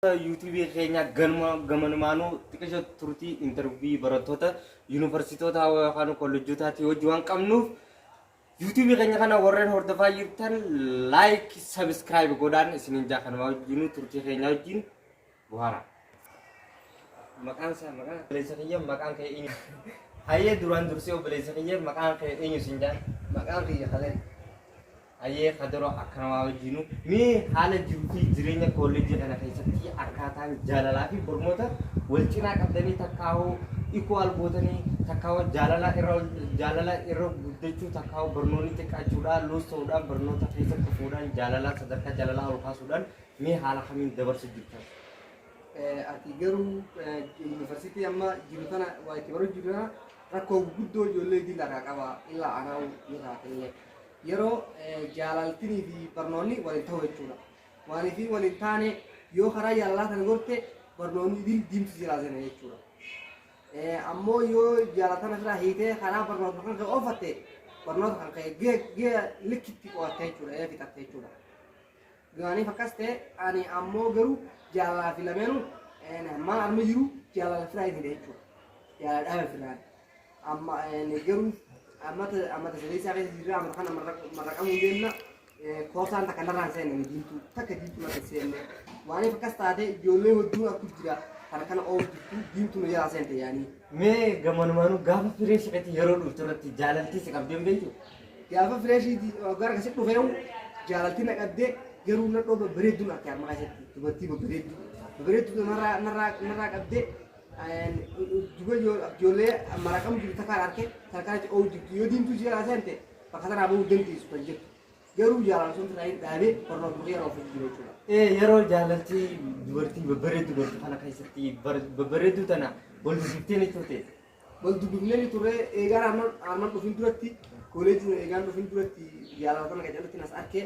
Yuutuubii keenya gamanumaanuu xiqqisho turtii intarviiyii barattoota yuunivarsiitota yookaan kolleejjotaatii hojii waan qabnuuf, yuutuubii keenya kana warreen hordofaa jirtan like, subscribe godhaan isiniin jaa. Kanumaa wajjinuu turtii keenya wajjin buhaara. Maqaan isaa, maqaan obboleessa kiyya, maqaan kee eenyu? Hayyee, duraan dursee obboleessa kiyya, maqaan kee eenyu siin jaa? Maqaan kiyya Kadir. Hayyee Kadiroo, akkanamaa wajjinu mee haala jiruu fi jireenya kolleejjii kana keessatti akkaataan jaalalaa fi barnoota wal cinaa qabdanii, takkaa'uu equal gootanii, takkaa'uu jaalala irra jaalala irra guddachuu, takkaa'uu barnoonni xiqqaachuudhaan, loose ta'uudhaan, barnoota keessa kufuudhaan, jaalala sadarkaa jaalalaa ol kaasuudhaan mee haala kamiin dabarsu jirtan? Ati garuu yuunivarsiitii amma jiru tana waa itti baruu jiru tana rakkoo guguddoo ijoollee idil harkaa qaba, illaa anaa'u yoo taatellee. Yeroo jaalaltinii fi barnoonni waliin ta'u jechuudha. Waanii fi waliin taane yoo karaa jaalalaa kana gorte, barnoonni idil diimtu jiraa sana jechuudha. Ammoo yoo jaalatan ofirraa hiitee karaa barnoota kan ka'e oofatte, barnoota kan ka'e gee likkitti qo'atte jechuudha, fixatte jechuudha. Gaaniif akkas ta'e, ani ammoo garuu jaalalaa fi lameenuu maal arma jiru jaalala firaa hin jechuudha. Jaalala dhaaba firaan. Amma garuu ammata sadeessaa keessa jirra, amma kana marraqamuu deemna. Koorsaan takka narraan seenne, diimtuu takka diimtuu narra seenne. Waaniif akkas taate, ijoollee hedduun akku jira kana kana oofu jirtu, diimtuu nu jalaa seente yaanii. Mee gamanumaanuu gaafa firee shiqetti yeroo dhuftu irratti jaalaltii si qabdeen beektu? Gaafa fireeshii gara akkasii dhufeewu jaalaltii na qabdee, garuu nadhoo babbareedduun arge harma keessatti, dubartii babbareedduu babbareedduu narraa qabdee, duba ijoollee maraqamu jiru takkaan arge takkaan oowu jirtu, yoo diimtuu jalaa seente bakka tanaa bahuu dandeessu kan jettu, garuu jaalala sun irraa hin dhaabee barnoota yeroo ofii jiru jechuudha. Yeroo jaalaltii dubartii babbareedduu gortu kana keessatti babbareedduu tana wal dubbiftee ni turte? Wal dubbifnee ni turre. Eegaan armaan dhufin duratti, kooleejiin eegaan dhufin duratti, jaalala tana qacarratti nas arkee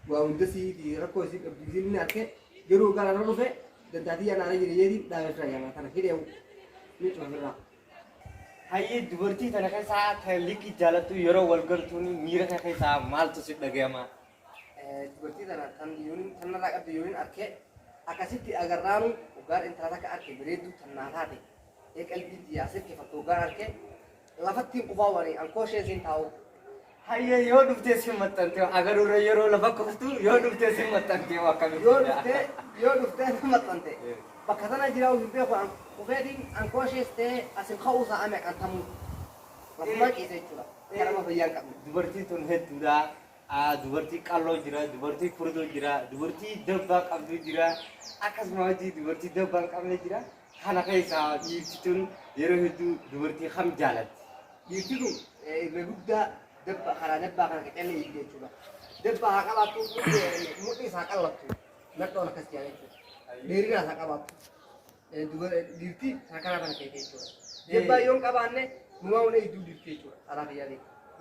waa hundasii fi rakkoo isii qabdu isiin ni arkee, garuu eegaan armaan dhufe dandaatii yaanaarra jira jeetiin dhaabee fira jaalala tana hidheewu ni cufa firraa. Hayyee, dubartii tana keessaa kan likki jaalattu yeroo wal gartuun miira kee keessaa maaltu si dhagayama? Dubartii tana tan yooniin tan narraa qabde yooniin arkee akkasitti agarraanu, hoggaan intala takka arke bareedduu tan naa taate, ee qalbii tiyya as hirkifattu hoggaan arke, lafatti qufaa wani ankoo ishee siin taa'u. Hayyee, yoo dhuftee si maxxante agaruurra, yeroo lafa kuftu yoo dhuftee si maxxante akkamitti? Yoo dhuftee na maxxante, bakka tana jira hin beeku, an kufeetiin ankoo ishees ta'ee asin ka'uu sa'a meeqan tamuu lafumaa ciise jechuudha. Kana fayyaa hin qabne. Dubartiin tun hedduudha. Dubartii qalloo jira, dubartii furdoo jira, dubartii dabbaa qabdu jira, akkasuma hojii dubartii dabbaa hin qabne jira. Kana keessaa dhiirti tun yeroo hedduu dubartii kam jaalatti? Dhiirti tun irra guddaa dabba, karaa dabbaa kana qicallee hiikte jechuudha. Dabbaa haa qabaattu, mudhiis haa qallattu. Nadhoon akkas jaa jechuudha. Dheerinaas haa qabaattu. Dhiirti karaa kana keete jechuudha. Dabbaa yoo hin qabaanne numaa hunda hedduu dhiirti jechuudha. Karaa kiyyaatiin.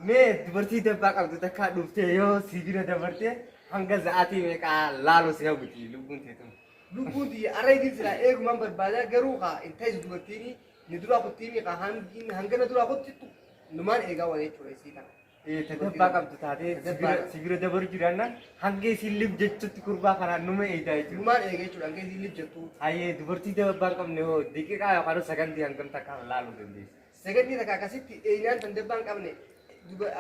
Mee dubartii dabbaa qabdu takka dhuftee yoo si bira dabarte hanga sa'aatii meeqaa laaluu si hawwiti lubbuun teetu? Lubbuun tiyya arra idil silaa eegumaan barbaada, garuu haa hin ta'isu, dubartiin ni duraa kuttiimi haa hanga na duraa kuttittu numaan eegaa waan jechuudha isii kana. Ta dabbaa qabdu taatee si bira dabaru jiraannaan hanga isiin lib jechutti kurbaa kanaan numa eegaa jechuudha. Numaan eega jechuudha hanga isiin lib jettu. Hayyee, dubartii dabbaa hin qabne hoo daqiiqaa yookaan sakandii hangam takka laaluu dandeessi? Sakandii takka akkasitti eenyaan tan dabbaa hin qabne,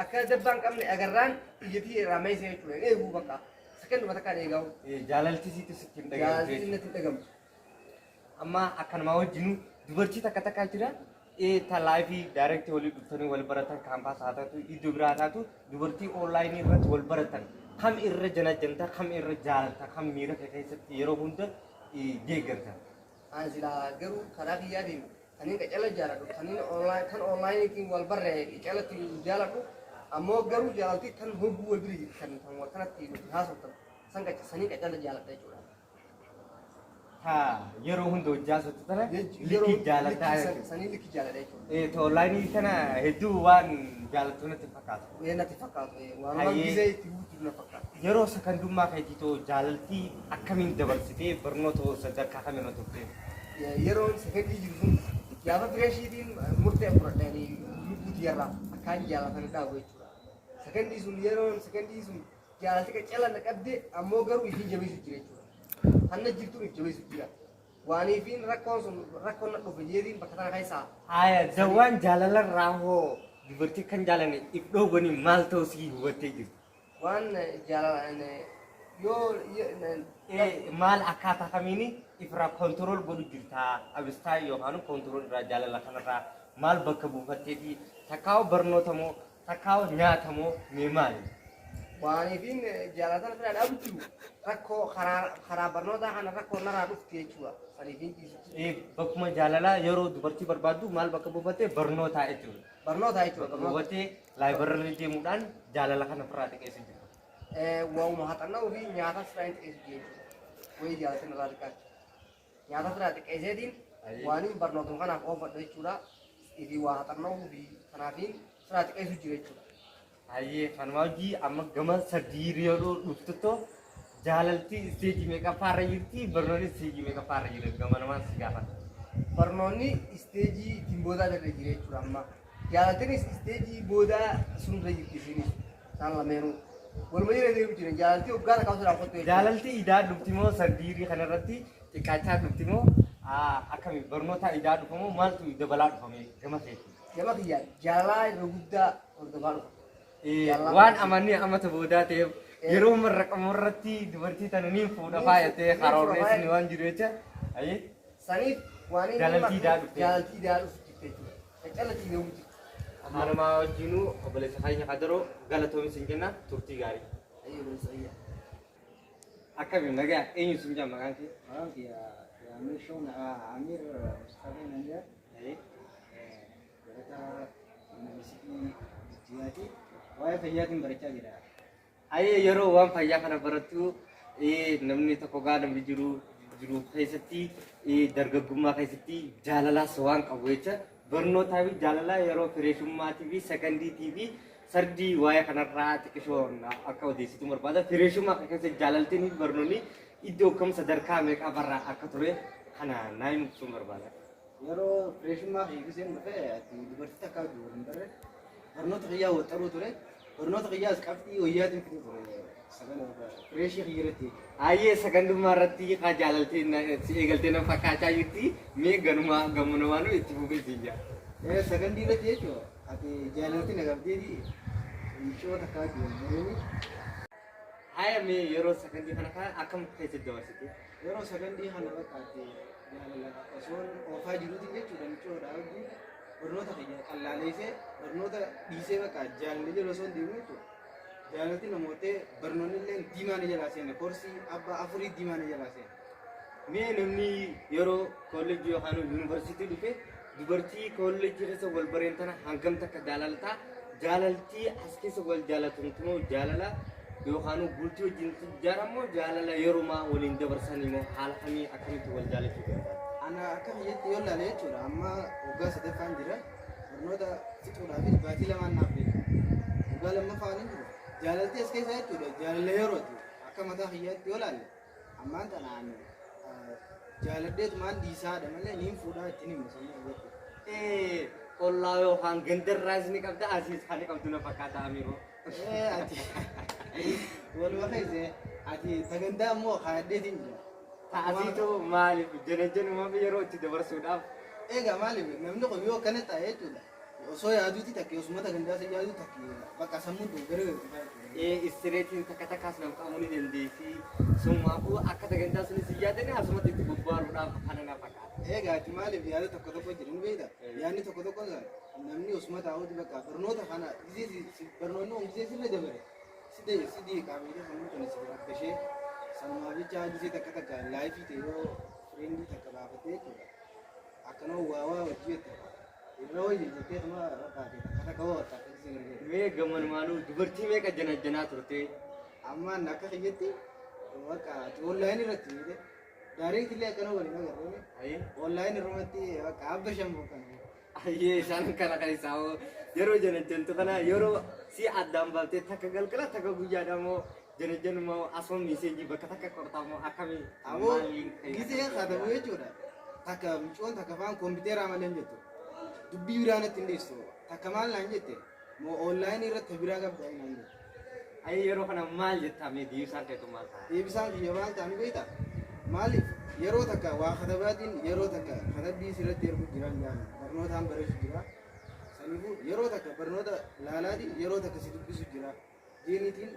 akka dabbaa hin qabne agarraan ijjatii irraa meesee jechuudha. Hin eeguu, bakka sakanduma takkaan eegaa'u. Jaalalti siitu sitti hin dhagahamtu Jaalalti jechuudha. natti hin dhagahamtu. Amma akkanumaa wajjinu dubartii takka takka jira. Ta live direct walii dhuftanii wal baratan, campus haa taatu, iddoo biraa haa taatu, dubartii online irratti wal baratan kam irra janajjanta, kam irra jaalata, kam miira kee keessatti yeroo hunda deeggarta? Ani silaa garuu karaa kiyyaatiin kaniin qacala jaaladhu kaniin online kan onlaayiniitiin wal barre qacalatti jaaladhu, ammoo garuu jaalalti tan hogguu wal bira jirti kan kan wal kanatti wajjin haasoftan san qaca sanii qacala jaaladha jechuudha. Ta yeroo hunda hojii haasoftu tana likki jaalataa jechuudha. Sanii likki jaaladha jechuudha. Ta onlaayinii tana hedduu waan jaalattu natti fakkaatu. Ee, natti fakkaatu, waan waan gisee itti guutu na fakkaata. Yeroo sakandummaa keetii too jaalaltii akkamiin dabarsitee, barnoota sadarkaa kamirra turte? Yeroon sakandii jiru sun gaafa fireeshiitiin murtee fudhadhanii lubbuu tiyyarraa akkaan jaalatan dhaabu jechuudha. Sakandii sun, yeroon sakandii sun jaalalti qaccala na qabde, ammoo garuu ifin jabeessu jira jechuudha. Hanna jirtuun if jabeessu jira. Waaniifiin rakkoon sun rakkoon na dhufe jeetiin bakka tana keessaa. Haya, dawaan jaalalarraa hoo dubartii kan jaalanne if dhoowwanii maal ta'uu si hubattee jirti? Waan jaalala yoo Maal akkaataa kamiin ifirraa control godhu jirta? Abistaa yookaan control irraa jaalala kanarraa maal bakka buufatteeti? Takkaa'u barnoota moo takkaa'u nyaata moo mee maali? Waaniifiin jaalala tana bira dhaabu jiru rakkoo karaa barnootaa kana rakkoo narraa dhufti jechuudha. Saniifiin ciisichi. Bakkuma jaalalaa yeroo dubartii barbaaddu maal bakka buufattee barnootaa jechuudha. Barnootaa jechuudha. Bakka buufattee library deemuudhaan jaalala kana ofirraa xiqqeessu jirta. Waa'uma haxanna'uu fi nyaata sirraa hin xiqqeessu jechuudha. Wayii jaalala irraa xiqqaatu. Nyaata sirraa xiqqeesseetiin waaniin barnootuma kanaaf oofadhu jechuudha. Ifi waa haxanna'uu fi kanaafiin sirraa xiqqeessu jira jechuudha. Hayyee, kanuma hojii amma gama sadii yeroo dhuftutoo jaalalti stage meeqaffaarra jirti, barnoonni stage meeqaffaarra jira gama namaan si gaafata? Barnoonni stage ittiin boodaa irra jira jechuudha amma. Jaalaltiinis stage boodaa sun irra jirti isinis. Isaan lameenuu. Waluma jira deemu jiran jaalaltii waggaa takka osoo kottu jechuudha. Jaalalti idaa dhufti moo sadiirii kanarratti xiqqaachaa dhufti moo akkami, barnoota idaa dhufa moo maaltu dabalaa dhufame gama keetti? Gama kiyya jaalalaa irra guddaa hordofaa dhufa. Waan amanni amata boodaa ta'eef yeroo marraqamu irratti dubartii tana niin fuudha faayatee karoorreesni waan jiru jecha. Saniif waan Jaalaltii idaa dhufte. Jaalaltii idaa dhufti jechuudha. Caccalatii deemu jirti. Amma namaa wajjinuu obboleessa keenya Kadaroo galatoomi sin jenna, turtii gaarii. Ayyee, obboleessa kiyya. Akkami, nagaa? Eenyu sin jedha maqaan kee? Maqaan kiyya Amir Shoon Amir Mustafaa naan jedha. Barataa Yuunivarsiitii Jijjigaati. Waa'ee fayyaatiin barachaa jira. Ayyee, yeroo waan fayyaa kana barattu namni tokko gaa namni jiru jiru keessatti dargaggummaa keessatti jaalalaas waan qabu jecha barnootaa fi jaalalaa yeroo freshmummaatii fi secondiitii fi thirdii waa'ee kanarraa xiqqishoo akka odeessitu barbaada. Freshmummaa keessa jaalaltiin fi barnoonni iddoo kam sadarkaa meeqaa barraa akka ture kana naa himuu barbaada. Yeroo freshmummaa giseen dhufe ati dubartii takkaa jiru hin barre, barnoota kiyyaa waxxaruu ture. Barnoota kiyyaas qabxii wayyaatiin fiduu ture freshii kiyya irratti. Ayyee, secondummaa irratti haa jaalaltee si eegaltee nama fakkaachaa jirti. Mee ganumaa gammanumaanuu itti fufee siin jaa. Secondii irratti jechuudha. Ati jaalaltii na qabdeeti mucoo takkaa jiru hin barreeni. Haya, mee yeroo secondii kana kana akkam keessatti dabarsite? Yeroo secondii kana bakka ati jaalala osoo oofaa jiruutiin jechuudha mucoodha wajjin barnoota kiyya qallaaleessee barnoota dhiisee bakka jaalalli jala osoo hin deemu jechuudha. Jaalalti namootee barnoonni illee diimaa ni jalaa seene, koorsii abbaa afurii diimaa ni jalaa seene. Mee namni yeroo kolleejjii yookaan yuunivarsiitii dhufe dubartii kolleejjii keessa wal bareen tana hangam takka jaalaltaa? Jaalaltii as keessa wal jaalatamtu moo jaalala yookaan bultii wajjin ijaaramoo jaalala yeroomaa waliin dabarsanii moo haala kamii akkamitti wal jaalachuu danda'an? Ana akka kiyyatti yoo ilaale jechuudha, amma waggaa sadaffaan jira, barnoota fixuudhaafis baatii lamaan naaf beeka. Waggaa lammaffaan hin jiru. Jaalaltii as keessa jechuudha jaalala yerooti akka mataa kiyyaatti yoo ilaalle ammaan tana ani jaaladheetumaan dhiisaadha malee niin fuudhaa ittiin hima sammuu kiyyatti. Ollaa yookaan gandarraas ni qabda, asiis kan qabdu na fakkaata, Amiiroo. Ati waluma keessa ati sagantaa immoo kaadheetiin jira. Asiitu maaliif jana janumaaf yeroo itti dabarsuudhaaf? Egaa maaliif namni kun yoo akkana ta'e jechuudha. Osoo yaaduuti takka osuma sagantaa isa yaaduu takka bakka sammuun tun gara garuu jechuudha. Stressiin takka takkaas nam qabuu ni dandeessi. Summaafuu akka sagantaa sunis hin yaadani asumatti itti bobbaaruudhaaf kana na fakkaata. Egaa ati maaliif yaada tokko tokko jira ni beekta. Yaadni tokko tokko san namni osuma taa'uuti bakka barnoota kana gisee barnoonni kun gisee sirra dabare si si diiqaa beekte sammuu tun si rabbashee sanumaaf jecha gisee takka takka lifeii ta'e yoo friendii takka baafattee jechuudha. Akkanuma waa waa wajji jette irra wayya jettee tuma bakkaate takka takka waa takka gisee gargaara. Mee gamanumaanuu dubartii meeqa jana janaa turte? Ammaan akka kiyyatti bakka ati onlineii irratti beekte direct illee akkana waliin agarree onlineii irratti bakka abba shan boqqan. Ayyee, isaan kana kan isaa hoo yeroo jana jantu kana yeroo si addaan baaftee takka galgala takka guyyaadha moo jana januma asuma messageii bakka takka qortaa moo akkamii? Aboo, gisee katabu jechuudha. Takka mucoon takka faan kompiiteraa malee hin jettu. Dubbii biraa natti hin dhiistu. Takka maal naan jette, moo onlineii irratti biraa qabda naan jette. Ayyee, yeroo kana maal jettaa? Mee deebisaan keetu maal ta'a? Deebisaan kiyya maal ta'an beektaa? Maaliif? Yeroo takka waa katabaatiin yeroo takka katabbii sirratti ergu jiraan jaan barnootaan barreessu jira. Saniifuu yeroo takka barnoota laalaatiin yeroo takka si dubbisu jira. Jeeniitiin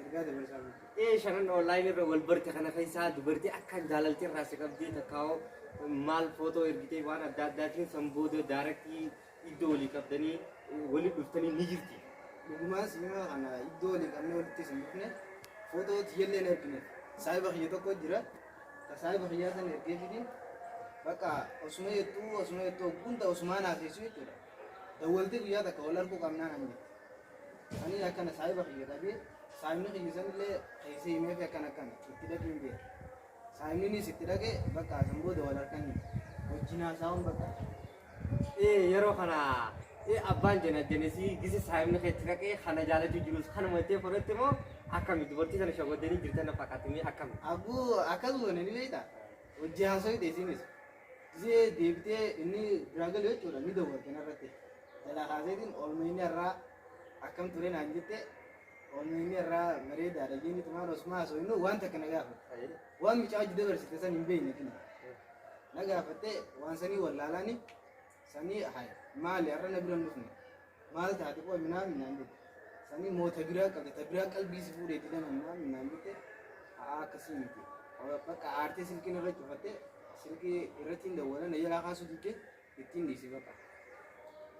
ergaa dabarsaa jirti. Shanan online irra wal barte kana keessaa dubartii akkaan jaalaltee irraa si qabdee takkaa'oo maal footoo ergitee waan adda addaatiin san booda direct iddoo walii qabdanii walii dhuftanii ni jirti. Dhugumaan siima kana iddoo walii qabnee walitti isin dhufne footoo tiyyallee hin ergine. Saayiba kiyya tokko jira. Ta saayiba kiyyaa sana ergeefitiin bakka osuma jettuu hunda osumaan haasessu jechuudha. Dawwaltee guyyaa takka wal arguu qabnaa naan jette. Ani akkana saayiba kiyya qabee saayibni kiyya sanillee keessa himee fi akkana akkana itti dhaqee hin beeku. Saayibninis itti dhaqee bakka san booda wal harkan wajjin haasa'uun bakka. Yeroo kana abbaan jena jenesii gise saayibni keetti dhaqee kana jaalachuu jirus kanuma jettee fudhatte moo akkami dubartii sana shagodanii jirtan fakkaatanii akkami? Abbuu akkas goone ni beektaa? Hojii haasawite isinis. Gisee deebitee inni biraa galu jechuudha ni dawwalte narratti. Jalaa kaaseetiin oolmayni irraa akkam ture naan jette oolmayni irraa bareedaadha jeenni tumaan osuma haasawinu waan takka na gaafatte. Waan mucaa hojii dabarsite san hin beekne kini. Na gaafatte waan sanii wallaalaani sanii hay maali har'a na bira hin dhufne maal taate qoo minaa minaan jette. Sanii moota biraa qabde ta biraa qalbii si fuudheeti lama minaa minaan jette haa akkasii miti. Bakka aartee silkiin irra cufatte silkii irratti hin dawwalan na jalaa kaasuu didde ittiin dhiisi bakka.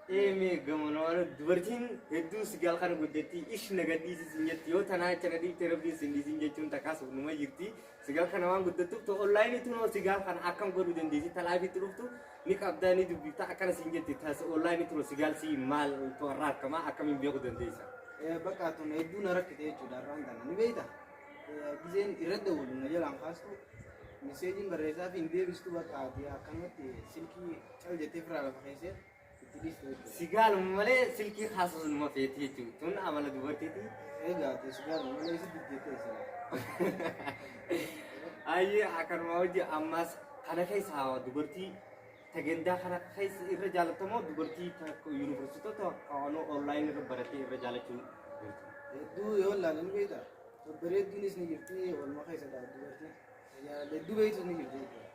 Mee gamana dubartiin hedduu sigaal kana guddatti ish na gadhiisi sin jetti yoo tanaa jecha na dhiifte rabbiin sin dhiisin jechuun takkaas numa jirti. Sigaal kana waan guddattuuf ta'u online tunoo sigaal kana akkam godhuu dandeessi talaafiitti dhuftu ni qabdaa ni dubbifta akkana sin jetti tas online tunoo sigaal si maal to'arraa akkamaa akkamiin beekuu dandeessa? Bakka tun hedduu na rakkite jechuudha har'aan tana ni beekta. Giseen irra dawwalu na jalaan kaastu messageiin barreessaa fi hin deebistu bakka ati akkanumatti silkii cal jettee firaa lafa keessee itti dhiiste jechuudha. Sigaaluma malee silkii kaasuus numa feeti jechuudha. Tun amala dubartiiti. Egaa ati sigaaluma malee si diddeettee sila. Ayyee akkanuma hojii ammas kana keessa dubartii tagandaa kana keessa irra jaallatamoo dubartii yuunivarsiitota kawanoo online irra baratee irra jaalachuu jirti. Hedduu yoo ilaalan beekta babbareedduunis ni jirti walumaa keessa ta'a dubartiin hedduu beektus ni jirti jechuudha.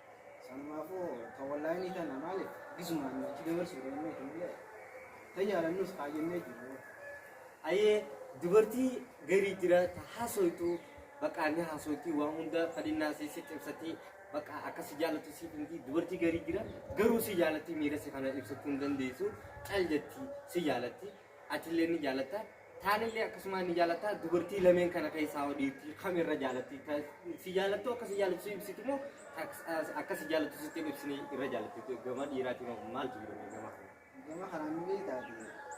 Sanumaafuu kan online tana maaliif gisumaan achi dabarsuu jennee malee tajaajilannus kaayyannee jiru. Ayyee dubartii garii jira ta haasoytu bakka inni haasoyti waan hunda fadhinnaa si ibsatti bakka akka si jaallatu siif himti dubartii garii jira garuu si jaallatti miira si kana ibsachuu hin dandeessu cal jetti si jaallatti atillee ni jaallatta taanillee akkasuma ni jaallatta dubartii lameen kana keessaa dhiirtii kamirra jaallatti si jaallattu akka si jaallattu si ibsitu moo akka si jaallattu sitti ibsine irra jaallatti gama dhiiraatiin maaltu jira gama kana? Gama kanaan ni beektaa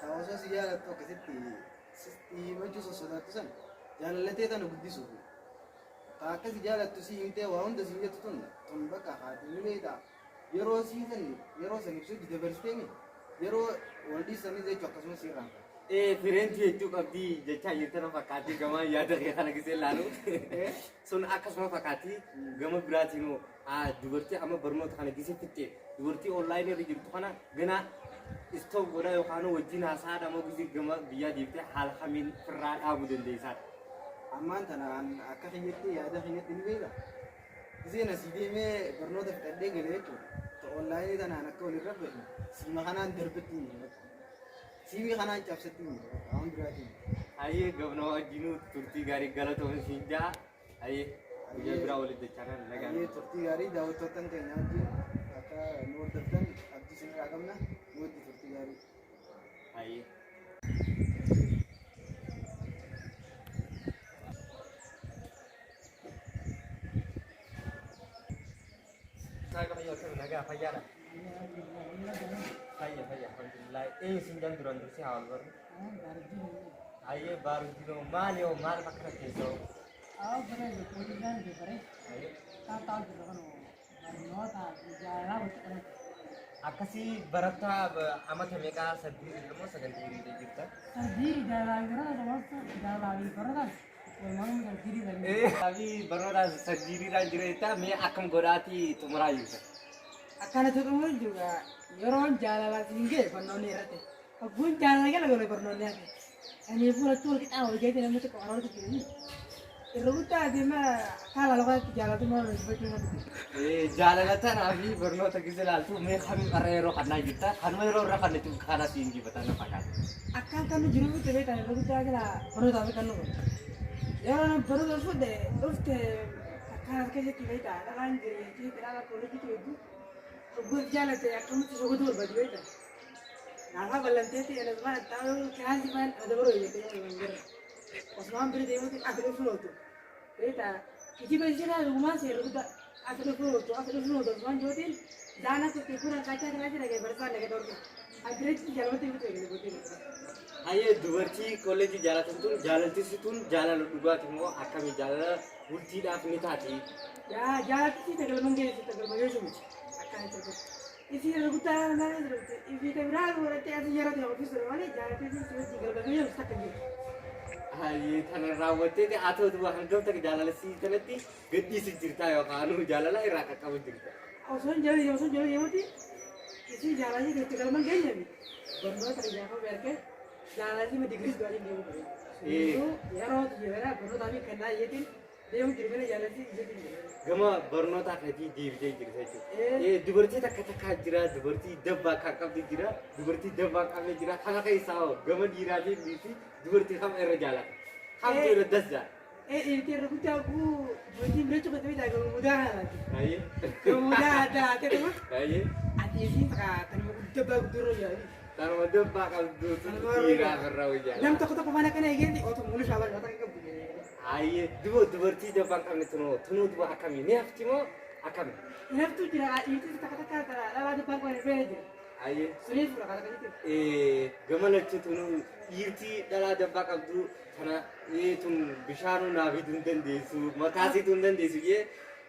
ta osoo si jaalattu akkasitti sitti himachuu sossodaattu san jaalallatee tana guddisuuf ta akka si jaalattu si himtee waa hunda si jettu tun tun bakka haati ni beektaa yeroo sii san yeroo san ibsuu dabarsiteemi yeroo wal dhiisanis jechuu akkasumas si irraanfata. Friendii hedduu qabdii jechaa jirtana fakkaatti gama yaada kee kana gisee ilaalu. Sun akkasuma fakkaatti gama biraatiin dubartii amma barnoota kana gisee fixxe dubartii online irra jirtu kana gana stop godha yookaan wajjin haasaadha moo gisee gama biyyaa deebitee haala kamiin firraa dhaabuu dandeessaa? Ammaan tana akka kiyyatti yaada kiyyatti ni beektaa. Giseen asii deemee barnoota fixadhee galee jechuudha. Ta online tanaan akka walirra bahinu siima kanaan darbetti hin jiru. Siimii kanaan cabsatti hin jiru. Waan biraatiin. Ayyee gabna wajjinuu turtii gaarii galatoon siin jaa. Ayyee guyyaa biraa walitti dachaan nagaan. Ayyee turtii gaarii daawwattoota keenya wajjin akka nu hordoftan abdii isinirraa qabna. Nu wajji turtii gaarii. Ayyee. Nagaa fayyaadha. Fayya fayya alhamdulillah. Eenyu siin jaan duraan dursee haa wal barru. Ayyee baarudinoo maal yoo maal bakka kana keessoo? Ayyee. Akkasii barataa amata meeqaa sadii immoo sagantii hiriiree jirta? Fi barnoota sadiiriidhaan jira jettaa mee akkam godhaatii xumuraa jirta? Akkanatti xumuru jiru yeroon jaalalaa siin ga'e barnoonni irratti. Hogguun jaalala gala gole barnoonni hafe. Kanaafuu lachuu wal qixaa wal ga'ee namni xiqqoo karoora jiru. Irra guddaa adeema kaala lafaatti jaalatummaa barreeffachuu qabdi. Jaalala tanaa fi barnoota gisa ilaaltu mee kamii irra yeroo kannaa jirta? Kanuma yeroo irra kan itti kana si injifatan na fakkaata. Akkaan kan nu jiru itti beektan irra guddaa jala barnootaaf kan nu godhu. Yeroo nama barnoota fudhe dhufte akkaan as keessatti beekta dhalaan jireenya keessatti dhala koolleejjii hedduu hogguuf jaalate akkamitti sogotuu barbaadu beekta. Gaafa ballanteetti elesmaan taa'uu kilaasii maan adabaroo jettee yaadu gara. Osmaan bira deemuutti ati dhufu ooltu. Beekta kijiba jira dhugumaan seera guddaa ati dhufu ooltu ati dhufu ooltu osmaan jootiin zaana kutti kuna kaachaa kilaasii dhagee barsiisaan dhagee dhorku. Adireetti jaalmatti bitu eegale booddee. Hayyee, dubartii kolleejjii jaalatan tun jaalaltisi tun jaalala dhugaati moo akkamii, jaalala bultiidhaaf ni taati? Yaa jaalatti tagalman geessu tagalma geessu miti akkana jirtu. Isii irra guddaa nama jirtu ifii biraa godhattee asii yeroo ta'e ofiis ture malee jaalatti si wajjin galma geessu takka jiru. Hayyee, tana raawwattee haa ta'u duba hangam takka jaalala sii kanatti gadhiisi jirta yookaan jaalala irraa qaqqabu jirta? Osoo hin jaalladhe osoo hin jaalladhe deemuti isii jaalatti itti galman geenyami barnoota gaafa beekee jaalatti ma digirii du'anii deemu qabu. Yeroo yeroo barnootaa fi kennaa iyyatiin deemu jiru kana jaalatti iyyatiin jiru. Gama barnootaa keetii deebitee jirta jechuudha. Dubartii takka takkaa jira, dubartii dabbaa kan qabdu jira, dubartii dabbaa qabne jira. Kana keessaa hoo gama dhiiraatiin fi dubartii kam irra jaalata? Kamtu irra das jaala? Dhiirti irra guddaa guu dubartiin bira cufatte bitaa gamuudaa haalaati. Hayyee. Gamuudaa adda adda ta'e. Hayyee. Ati isiin tanuma guddaa guddoo jaalati. Tanuma dabbaa qabdu dhiiraaf irra wayyaa. Nam tokko tokko mana kana eegeen otoo mul'isuu shaabaa takka qabdu. Hayyee, duba dubartii dabbaa hin qabne tunoo duba akkamii ni hafti moo akkamii? Naftu jira, dhiirti takka takka dhalaa dabbaa qaban irra jira. Hayyee. Sunis fura kana akkasitti. Gama lachuu tunuu dhiirtii dhalaa dabbaa qabdu tana tun bishaanuu naa fiduu hin dandeessu, mataasiituu hin dandeessu jee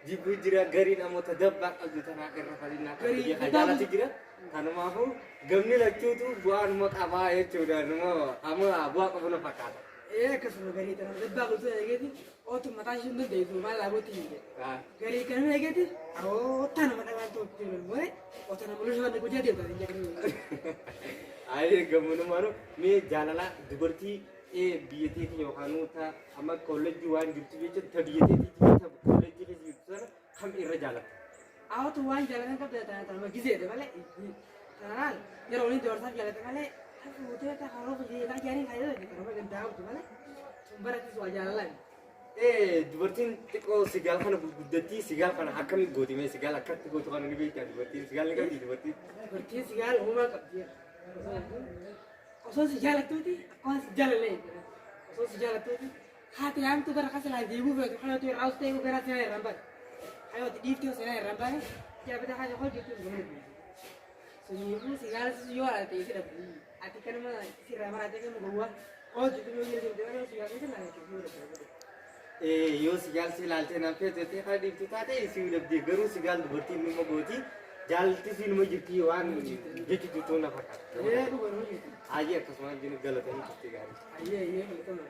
jibbuu jira. Gariin ammoo ta dabbaa qabdu tanaa irra falinnaa qabdu jee kan jaalatu jira. Kanumaafuu gamni lachuutu bu'aanuma qabaa jechuudha. Numa amma bu'aa qabu na fakkaata. Akkasuma garii tanuma dabbaa qabdu eegeeti otu mataa ishee hin dandeessu maal laabootti hin jedhe. Garii kanuma eegeeti oota nama dhabaa tokko jiru malee oota nama mul'isuu waan guddaa deemta hin jedhu. Ayi, gammanumaanu mee jaalala dubartii biyya teetii yookaan ta amma kolleejjii waan jirtu jecha ta biyya teetii ta kolleejjii keessa jirtu sana kam irra jaalatta? Awwatu waan jaalatan qabda tanuma gizeedha malee tanaan yeroo waliin dabarsaaf jaalate malee ta fuutee ta haroo hojii ta jaanii fayyada tanuma gandaa qabdu malee tun baratis waa jaalalaan. Dubartiin xiqqoo sigaal kana gurguddattii sigaal kana akkamitti gooti? Mee sigaal akkatti gootu kana ni beektaa? Dubartiin sigaal ni qabdi dubartiin? Dubartiin sigaal uumaa qabdi. Osoo si jaalattuuti akkuma si jaalallee osoo si jaalattuuti haati yaamtu bara kasa laa deebuu feetu hayootu irraa us ta'ee gara seenaa irraan baane hayooti dhiiftee seenaa irraan baane jaabata haati hojii jechuun gamana buusu. Suniifuu sigaala si yoo alaa ta'e si dhabdu ati kanuma sirraa maraatee kan gowwaa hojii yoo jirtu yoo sigaala si ilaalte yoo dhabdu. Yoo sigaal si ilaaltee naan feetu jettee kana dhiiftu taate si dhabdee, garuu sigaal dubartiin numa gooti jaalalti si numa jirti waan jechuutu na fakkaata. Dhuga numa jirti. Hayyee, akkasumas jiru galatanii turte gaarii. Ayyee ayyee, galatama.